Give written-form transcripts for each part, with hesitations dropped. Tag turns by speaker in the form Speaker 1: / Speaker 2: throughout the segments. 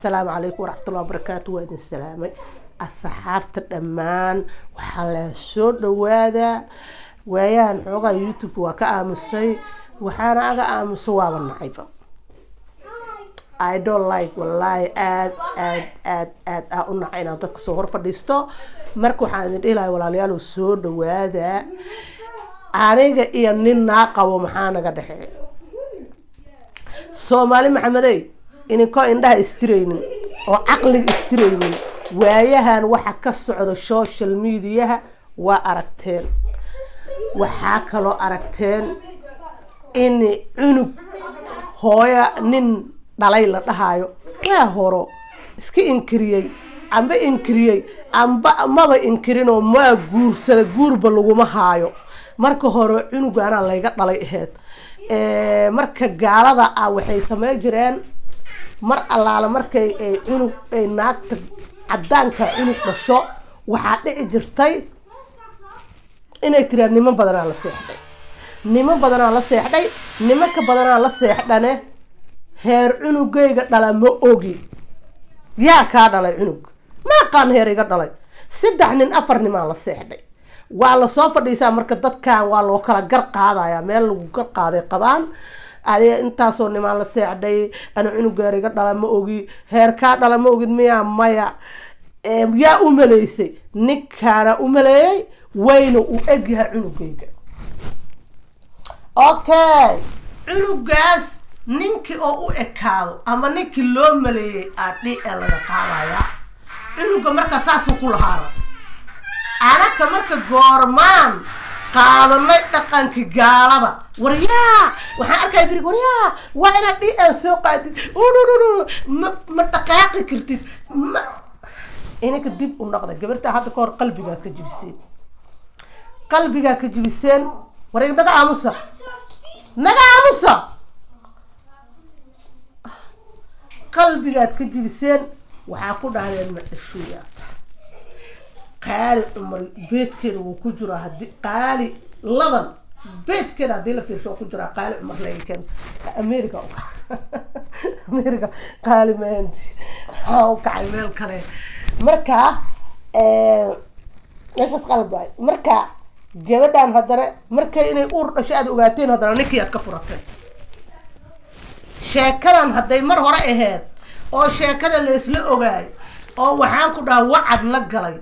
Speaker 1: Asalaamu calaykum waraxmatullahi wabarakaatu. Waa idin salaamay, asxaabta dhammaan. Waxaa la soo dhawaadaa. Waayahan xoogaa YouTube waa ka aamusay, waxaana aga aamusa waaba nacayba. I don't like, wallaahi, aad aad aad aad aa u nacay inaan dadka soo hor fadhiisto. Marka waxaan idin dhihi lahay, walaalayaal, soo dhawaada. Aniga iyo nin naa qabo maxaa naga dhexeeya? Soomaali Maxamedey, ininkoo indhaha istiraynin oo caqliga istiraynin, waayahan waxa ka socda social mediaha waa aragteen. Waxaa kaloo aragteen in cunug hooya nin dhalay la dhahaayo waa horo iska inkiriyey, amba inkiriyey, amba maba inkirinoo maa guursada, guurba laguma haayo. Marka hore cunugaanaa layga dhalay aheyd. Marka gaalada ah waxay sameyn jireen, mar allaala markay ay cunug ay naagta cadaanka cunug dhasho, waxaa dhici jirtay inay tiraan, "Niman badanaa la seexday, niman badanaa la seexday, nimanka badanaa la seexdhane, heer cunugayga dhala ma ogi." Yaa kaa dhalay cunug? Ma aqaan heer iga dhalay. Saddex nin, afar nimaa la seexday. Waa lasoo fadhiisaa. Marka dadkan waa loo kala gar qaadaya, meel lagu gar qaaday qabaan. Adiga intaasoo nimaan la seexday, ana cunugeer iga dhala ma ogi. Heer kaa dhala ma ogid miyaa? Maya. Yaa u maleysay? Ninkaana u maleeyay, wayna uu egyahay cunugayga. Okay, cunugaas ninkii oo u ekaado ama ninkii loo maleeyey aa dhi ee laga qaadaya cunuga. Marka saasuu ku lahaana. Anaka marka goormaan qaadanay dhaqanki gaalada? Waryaa, waxaan arkaya birig, waryaa, waa inaad DNA soo qaadid, udhudhudhu, ma dhaqaaqi kartid. Ma ininka dib u noqda. Gabarta hadda kahor qalbigaa ka jibiseen, qalbigaa ka jibiseen. War naga aamusa, naga aamusa. Qalbigaad ka jibiseen. Waxaa ku dhahdeen, "Ma dhashuuyaa?" Qaali Cumar beedkeeda wuu ku jiraa. Hadii Qaali Ladan beedkeeda haddii la fiirsho, ku jiraa. Qaali Cumar laga keento America, America. Qaali maanti waxaa u kacay meel kale. Marka meeshaas qalad waay. Marka gabadhan haddana markay inay uur dhasho aad ogaateen, haddana ninkii aad ka furateen. Sheekadan hadday mar hore aheyd oo sheekada laysla ogaay oo waxaan ku dhaha wacad la galay,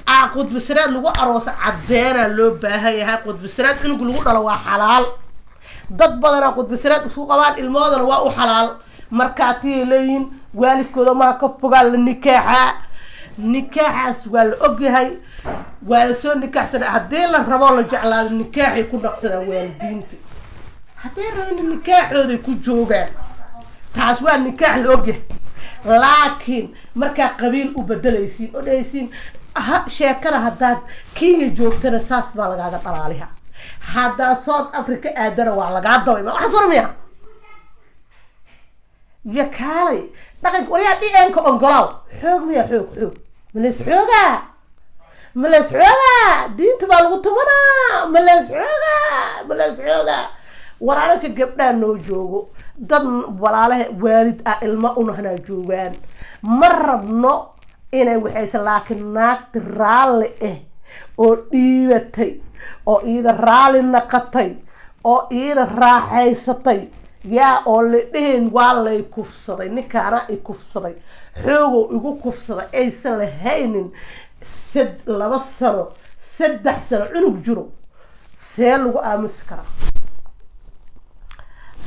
Speaker 1: aa qudbisreed lagu aroosa, cadeenaa loo baahan yahay. Qudbisreed cunug lagu dhalo waa xalaal. Dad badanaa qudbisreed isku qabaan, ilmoodana waa u xalaal. Markaatiyay leeyihiin, waalidkooda maa ka fogaa la nikaaxaa. Nikaaxaas waa la ogyahay, waa la soo nikaaxsana. Haddii la rabo, la jeclaado, nikaaxay ku dhaqsadaan waalidiinta. Hadday rabana, nikaaxooday ku joogaan. Taas waa nikaax la ogyahay. Laakiin markaa qabiil u bedelaysiin oo dhahaysiin ha, sheekada haddaad Kenya joogtana saas baa lagaaga dhalaaliha, haddaad South Africa aadana waa lagaa dabayma. Waxaas war miya yo? Kaalay dhaqanka, waryaa, DNA-ka ogolaaw. Xoog miya? Xoog, xoog maleys xoogaa, maleys xoogaa. Diinta baa lagu tumanaa. Maleys xoogaa, maleys xoogaa. War anaka gabdhaa noo joogo, dad walaalaha waalid ah, ilma unahnaa joogaan. Ma rabno inay waxaysa, laakiin naagti raalli ah oo dhiibatay oo iida raalli naqatay oo iida raaxaysatay, yaa oo la dhihin, "Waa lay kufsaday, ninkaana i kufsaday, xoogow igu kufsaday," aysan lahaynin. 2 sano, 3 sano cunug jiro, see lagu aamusi karaa?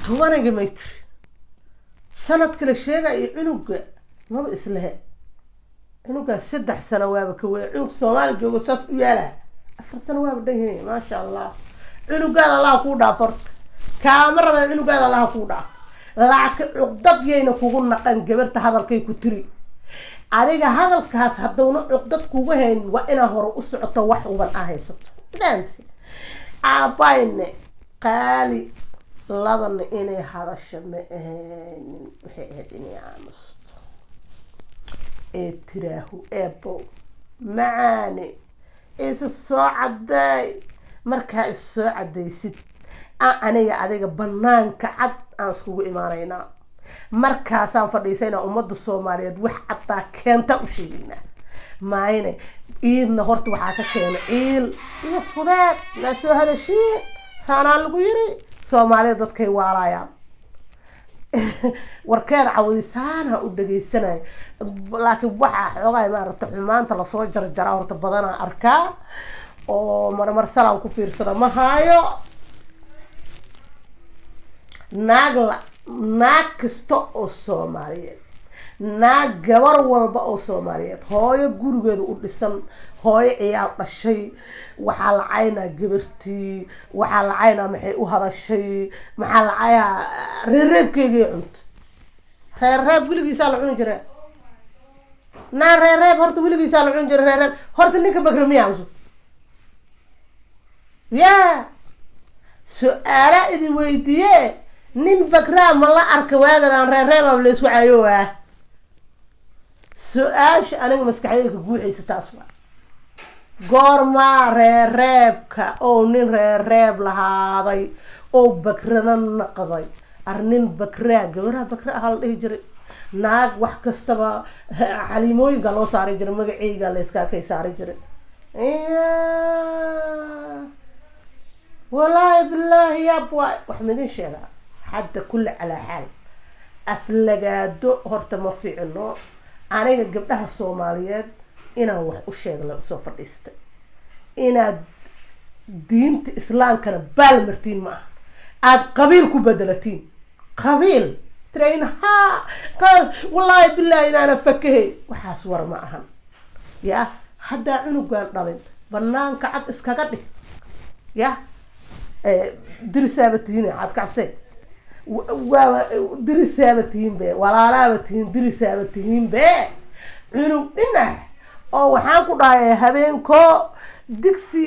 Speaker 1: Tobaniga may tiri sanadka la sheegaya cunuga maba islehe. Cunugaas 3 sano waaba ka weya. Cunug Soomaali joogo saas u yaalaa, 4 sano waaba dhan yahay. Maasha Allah, cunugaada Allaha kuu dhaaf. Horta kaama rabaa, cunugaada Allaha kuu dhaaf. Laakiin cuqdad yayna kugu naqan gabarta hadalkay ku tiri. Adiga hadalkaas haddawna cuqdad kugu haynin, waa inaa hore u socoto, wax uban a haysato. Fahanti aabayne? Qaali Ladana inay hadasho ma ahaynin, waxay ahayd inay aamusto ee tiraahu, "Eebow macaane, isa soo cadeey." Markaa is soo cadaysid, aniga adiga banaanka cad aan iskugu imaanaynaa. Markaasaan fadhiisaynaa ummadda Soomaaliyeed wax caddaa keenta u sheegaynaa. Maayne iidna horta waxaa ka keena ciil iyo fudeed naa soo hadashiin taanaa lagu yiri. Soomaalida dadkay waalayaan. Warkeeda cawdisaana u dhageysanayo, laakiin waxaa xoogaa maaragta xumaanta lasoo jarjaraa horta badanaa arkaa oo marmarsalaan ku fiirsada ma haayo. Naag la naag kasta oo Soomaaliyeed, naag gabar walba oo Soomaaliyeed, hooyo gurigeeda u dhisan, hooyo ciyaal dhashay, waxaa la caynaa gabartii, waxaa la caynaa maxay u hadashay, maxaa la cayaa reerreebkeygii cunto. Reerreeb weligiisaa la cuni jira naa. Reerreeb horta weligiisaa la cuni jira. Reerreeb horta ninka bagramiya cusub ya su-aala idin weydiiye: nin bakraa ma la arka waagadan reerreebaa laysku cayo? Ah, su-aasha aniga maskaxdayda ka guuxaysa taas waa: goormaa reerreebka oo nin reerreeb lahaaday oo bakrana naqday? Ar nin bakraa, gabaraha bakra ahaa la dhihi jiray. Naag wax kastaba xaliimooyinka loo saari jiray, magaceyga la iskaa kay saari jiray. Ya walaahi bilaahi, yaab waay. Wax midin sheegaa hadda, kulli calaa xaal, aflagaado horta ma fiicno. Aniga gabdhaha Soomaaliyeed inaan wax u sheega la usoo fadhiistay, inaad diinta Islaamkana baal martiin ma aha, aada qabiil ku bedelatiin. Qabiil train ha wallaahi bilaahi inaana fakahey, waxaas war ma ahan. Ya haddaa cunugan dhalin banaanka cad iskaga dhig. Ya dirisaaba tihiin, cad kacabse waaba dirisaaba tihiin be, walaalaaba tihiin, dirisaaba tihiin be. Cunug dhinac oo waxaan ku dhahay habeenkoo digsi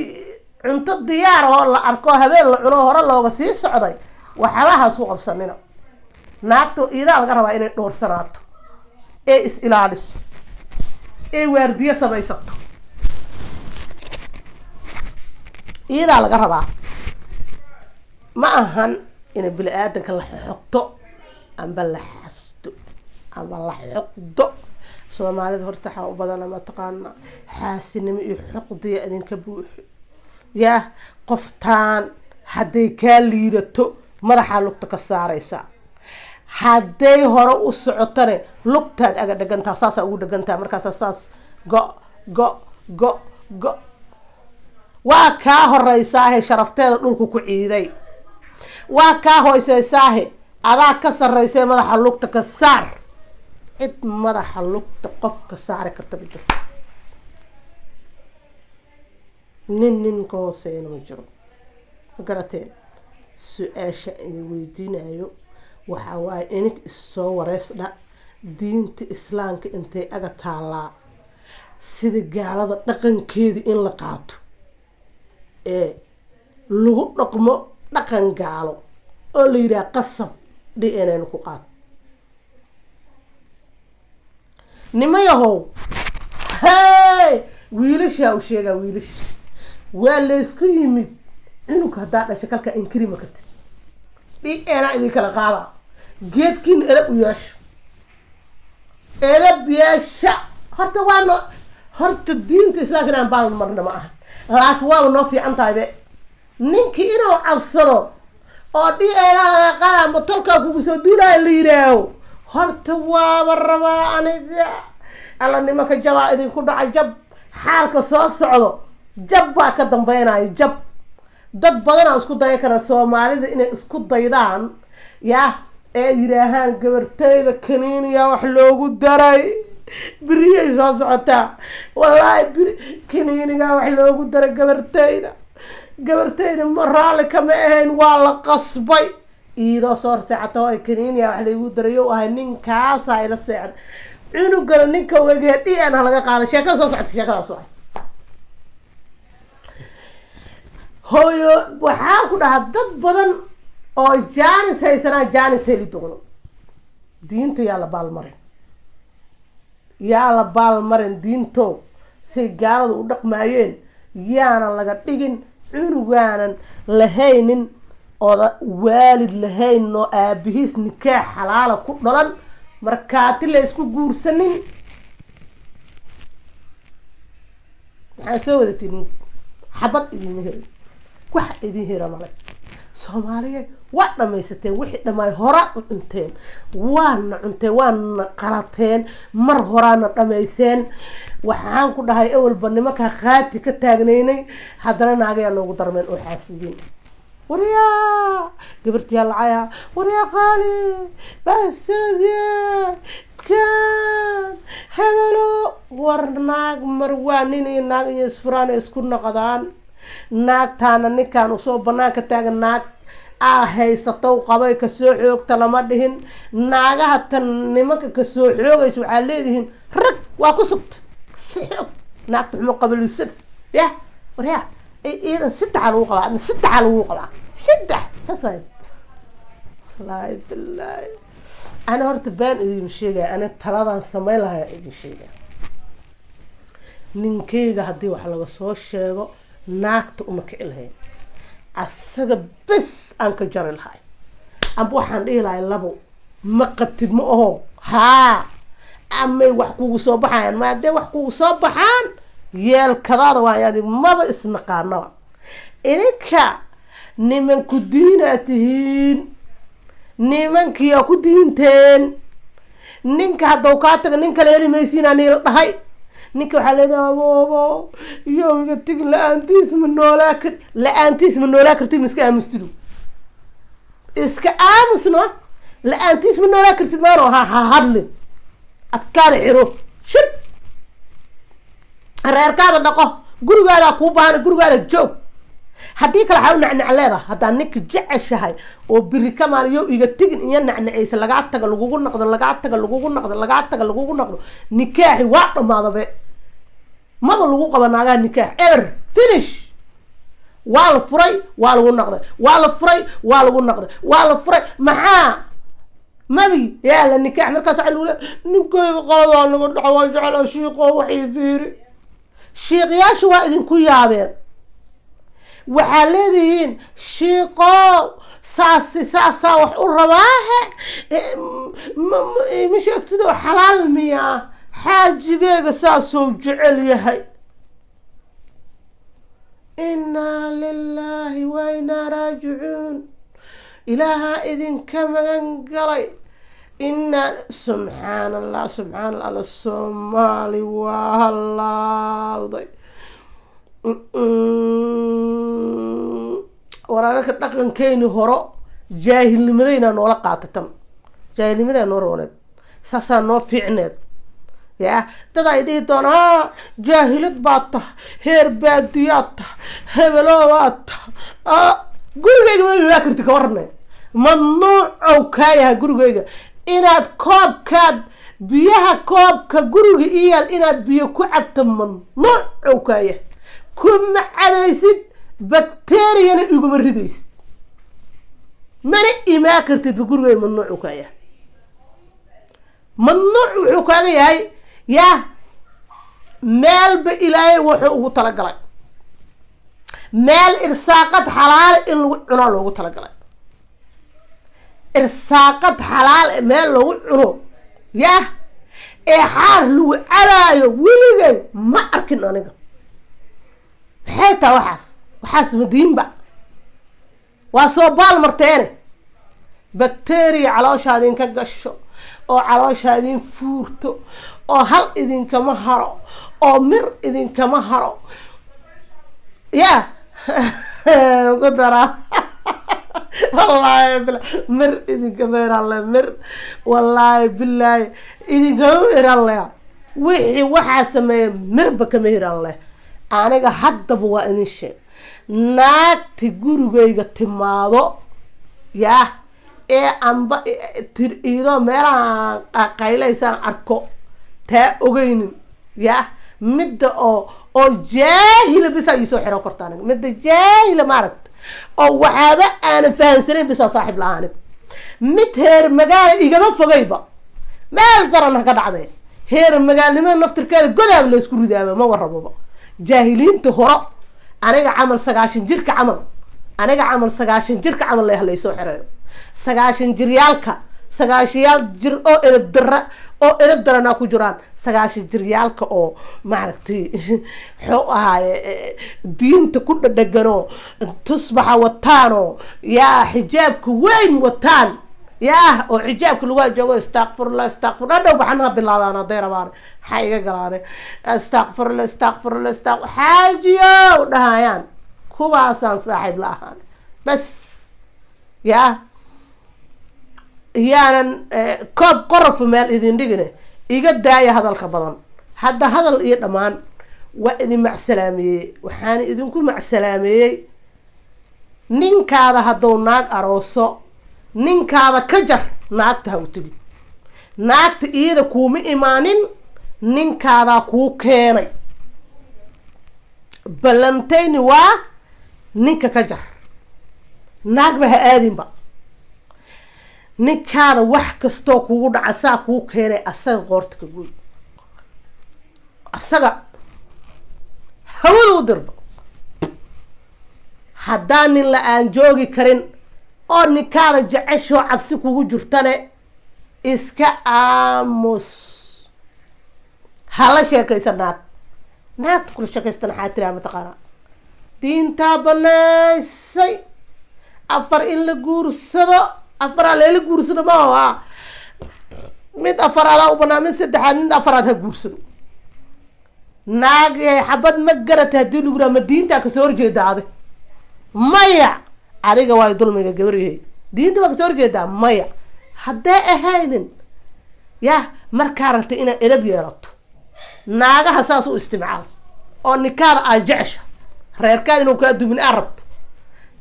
Speaker 1: cunto diyaar oo la arko, habeen la cuno, hore looga sii socday, waxyaalahaas ku qabsanina. Naagto iidaa laga rabaa inay dhoorsanaato ee is ilaaliso ee waardiyo samaysato, iyadaa laga rabaa. Ma ahan inay bini aadanka la xoqto amba la xasdo ama la xoqdo. Soomaalida horta waxaa u badana mataqaana xaasinimo iyo xoqdiya idinka buuxo. Yaa qoftaan hadday kaa liidato madaxaa lugta ka saaraysaa, hadday hore u socotane lugtaad aga dhegantaa, saasaa ugu dhegantaa. Markaasa saas go go go go waa kaa horeysaahe, sharafteeda dhulku ku ciiday, waa kaa hoyseysaahe, adaa ka sarreysee madaxa lugta ka saar. Cid madaxa lugta qof ka saari karta ma jirto, nin nin ka hooseeyana ma jiro. Ma garateen? Su-aasha idin weydiinayo waxaa waaye: inig issoo wareysdha, diinta Islaamka intay aga taallaa sida gaalada dhaqankeedii in la qaato ee lagu dhaqmo dhaqan gaalo oo la yidhaha qasab DNA ku qaato? Nimayahow, hey, wiilashaa u sheegaa, wiilasha waa laysku yimid. Cunug haddaa dhasha kalkaa inkiri ma kartid, DNA idin kala qaada. Geedkiina edab u yeesho, edab yeesha. Horta waa no horta diinta Islaamka inaan baal marna ma aha, laakiin waaba noo fiican tahay be ninkii inuu cabsado oo DNA laga qaada ama tolkaa kugu soo duulaayo la yidhaaho. Horta waaba rabaa aniga alla nimanka jabaa idinku dhaca, jab xaalka soo socdo, jab baa ka dambeynaya. Jab dad badanaa isku daya kara Soomaalida inay isku daydaan ya ee yidhaahaan gabartayda kaniiniya wax loogu daray, beriyay soo socotaa. Wallaahi beri kaniinigaa wax loogu daray gabartayda, gabartayda ma raalli kama ahayn, waa la qasbay. Iidoo soo horseexata oo kaniiniya wax laigu daray o ahay, ninkaasaa ila seexda, cunugana ninka wegee DNA laga qaada. Sheekada soo socota sheekadaas waay. Hooyo, waxaan ku dhahaa dad badan oo jaanis haysanaa jaanis heli doono. Diinta yaa la baalmarin, yaa la baalmarin diinto. Say gaalada u dhaqmaayeen yaanan laga dhigin, cunugaanan lahaynin. Ooda waalid lahayn oo aabihiis nikaax xalaala ku dhalan, markaati la isku guursanin, maxaa soo wadatiin? Xabad idinma helin, wax idin hela male. Soomaaliya waa dhamaysateen, wixii dhammaay horaa u cunteen, waana cunteen, waana qalateen, mar horaana dhamayseen. Waxaan ku dhahay ewelba nimankaa qaati ka taagnaynay, haddana naagayaa noogu darmeen oo xaasidiin. Waryaa gabartiyaa lacaya, waryaa qaali basanadye kan hebelo. War naag mar waa nin iyo naag iyo isfuraan isku noqdaan. Naagtaana ninkaan usoo banaanka taagan, naag aa haysatow qabay kasoo xoogta lama dhihin. Naagaha tan nimanka kasoo xoogaysa waxaa leedihiin rag waa ku sugta si xoog naagta xumo qabalisada. Yah, waryaa, iidan saddexa lagu qabaa, saddexa lagu qabaa, saddex saas waay. Wallaahi bilaahi, ana horta baan idin sheegaya, ani taladan samayn lahaa idin sheegaya. Ninkeyga haddii wax laga soo sheego, naagta uma kici lahayn, asaga bes aan ka jari lahay, amba waxaan dhihi lahay labo ma qabtid, ma aho haa, amay wax kugu soo baxayaan. Ma haddee wax kugu soo baxaan, yeelkadaada waa adig, maba isnaqaanaba. Idinka nimanku diinaa tihiin, nimankiyaa ku diinteen. Ninka haddau kaa tago, nin kale heli maysiin aniila dhahay. Ninka waxaa leedahay aboobo iyo iga tigi, la-aantiis ma noolaa kar, la-aantiis ma noolaa kartid. Ma iska aamustidu, iska aamusno, la-aantiis ma noolaa kartid. Maano ha ha hadlin, afkaada xiro, shir, reerkaada dhaqo, gurigaadaa kuu baahana, gurigaada joog. Haddii kale waxaa u nacnac leedaha, haddaa ninka jeceshahay oo biri ka maaliyo iga tegin iyo nacnacaysa, lagaa taga, lagugu noqdo, lagaa taga, lagugu noqdo, lagaa taga, lagugu noqdo, nikaaxi waa dhamaadabe. Maba lagu qaba naagaha nikaax, ever finish. Waa la furay, waa lagu noqday, waa la furay, waa lagu noqday, waa la furay. Maxaa mabi yaa la nikaax? Markaas waxaa lagu le ninkayga qaladaa naga dhaco, waa jeclaa shiiqo, waxii fiiri. Shiiqyaashu waa idinku yaabeen, waxaa leedihiin shiiqow saasi saasaa wax u rabaahe, ma sheegtido xalaal miyaa? Xaajigeega saasuu jecel yahay. Innaa lilaahi wa innaa raajicuun. Ilaahaa idinka magan galay. Inaa subxaan Allah, subxaan Allah, alla Soomaali waa halaawday. Waraararka dhaqankeeni horo jaahilnimadayna noola qaata, tan jaahilnimadaa noo rooneed, saasaa noo fiicneed. Ya dad ay dhihi doonaa jaahilad baad tah, heer baadiyaad tah, hebelo baad tah, gurigayga ma imaa karti, ka warane mamnuucow kaa yahay gurigayga inaad koobkaad biyaha, koobka guriga iyaal inaad biyo ku cabto mamnuucow kaa yahay. Kuma cabaysid, bacteriyana iguma ridaysid, mana imaa kartidba gurigayga, mamnuucu kaa yahay. Mamnuuc wuxuu kaaga yahay yah, meelba Ilaahay wuxuu ugu talagalay meel irsaaqad xalaal in lagu cuno loogu talagalay, irsaaqad xalaal meel lagu cuno yah, ee xaar lagu cabaayo weligay ma arkin aniga. Maxay tahay waxaas? Waxaas madiinba waa soo baal marteene. Bacteria caloosha idinka gasho oo caloosha idin fuurto oo hal idinkama haro oo mir idinkama haro. Ya ku daraa, wallaahi bila mir idinkama heralle, mir wallaahi bilaahi idinkama heralle. Wixii waxaa sameeya mirba kama heralle. Aniga haddaba waa idin sheeg, naagti gurigayga timaado yah ee amba tir iidoo meelaha qaylaysaan arko, taa ogeynin yah, midda oo jaahila bisaa iisoo xiro korta aniga, midda jaahila maaragta oo waxaaba aanan fahansanayn bisaa saaxib lahaa aniga. Mid heer magaala igama fogayba, meel daran ha ka dhacday, heer magaalnimada naftirkeeda godaaba la isku ridaaba, ma warababa. Jaahiliinta horo aniga camal, 90 jirka camal. Aniga camal 90 jirka camal leh laysoo xereeyo, 90 jiryaalka, sagaashayaal jir oo edeb dara, oo edeb daranaa ku jiraan. 90 jiryaalka oo maaragtay xuu ahaaye diinta ku dhadhegano, tusbaxa wataanoo yaa xijaabka weyn wataan, yaah, oo xijaabka lagu joogo, astaqfirullah, astaqfirullah, dhow baxanaha bilaabaan hadday rabaan, maxaa iga galaane, astaqfirullah, astaqfirullah, xaajiyow dhahayaan, kuwaasaan saaxiib la ahaan bas. Yaa yaanan koob qorofa meel idin dhigine, iga daaya hadalka badan. Hadda hadal iyo dhammaan waa idin macsalaameeyey. Waxaana idinku macsalaameeyey, ninkaada hadduu naag arooso, ninkaada ka jar, naagta ha u tegin. Naagta iyada kuuma imaanin, ninkaadaa kuu keenay. Ballantayni waa ninka ka jar, naagba ha aadinba. Ninkaada wax kastoo kugu dhaca saa kuu keenay, asaga qoorta ka goy, asaga hawada u dirba. Haddaan nin la-aan joogi karin oo ninkaada jeceshoo cabsi kugu jirtane, iska aamus, hala sheekaysa naag. Naagta kula sheekaystana xaa tiraa mataqaanaa? Diintaa banaysay afar in la guursado, afaraa leela guursado ma aha, mid afaraadaa u banaa, mid saddexaad, mid afaraad ha guursado. Naag xabad ma garata haddii lagu raha, ma diintaa kasoo horjeeda adig? Maya, adiga waayo dulmiga gabaryahay, diinta waa kasoo horjeedaa? Maya. Haddee ahaynin yah, markaa rabtay inaad edab yeelato, naagaha saas u istimcaal oo ninkaada aad jecesha, reerkaada inuu kaa dumin aad rabto,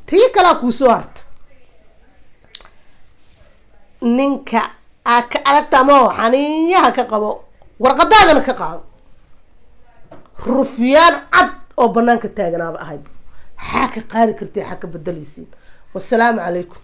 Speaker 1: tii kalaa kuu soo harto. Ninka aa ka adagta ama xaniinyaha ka qabo, warqadaadana ka qaado. Rufyaan cad oo banaanka taaganaaba ahayd, xaa ka qaadi karti, xaa ka bedelaysiin. Wasalaamu calaykum.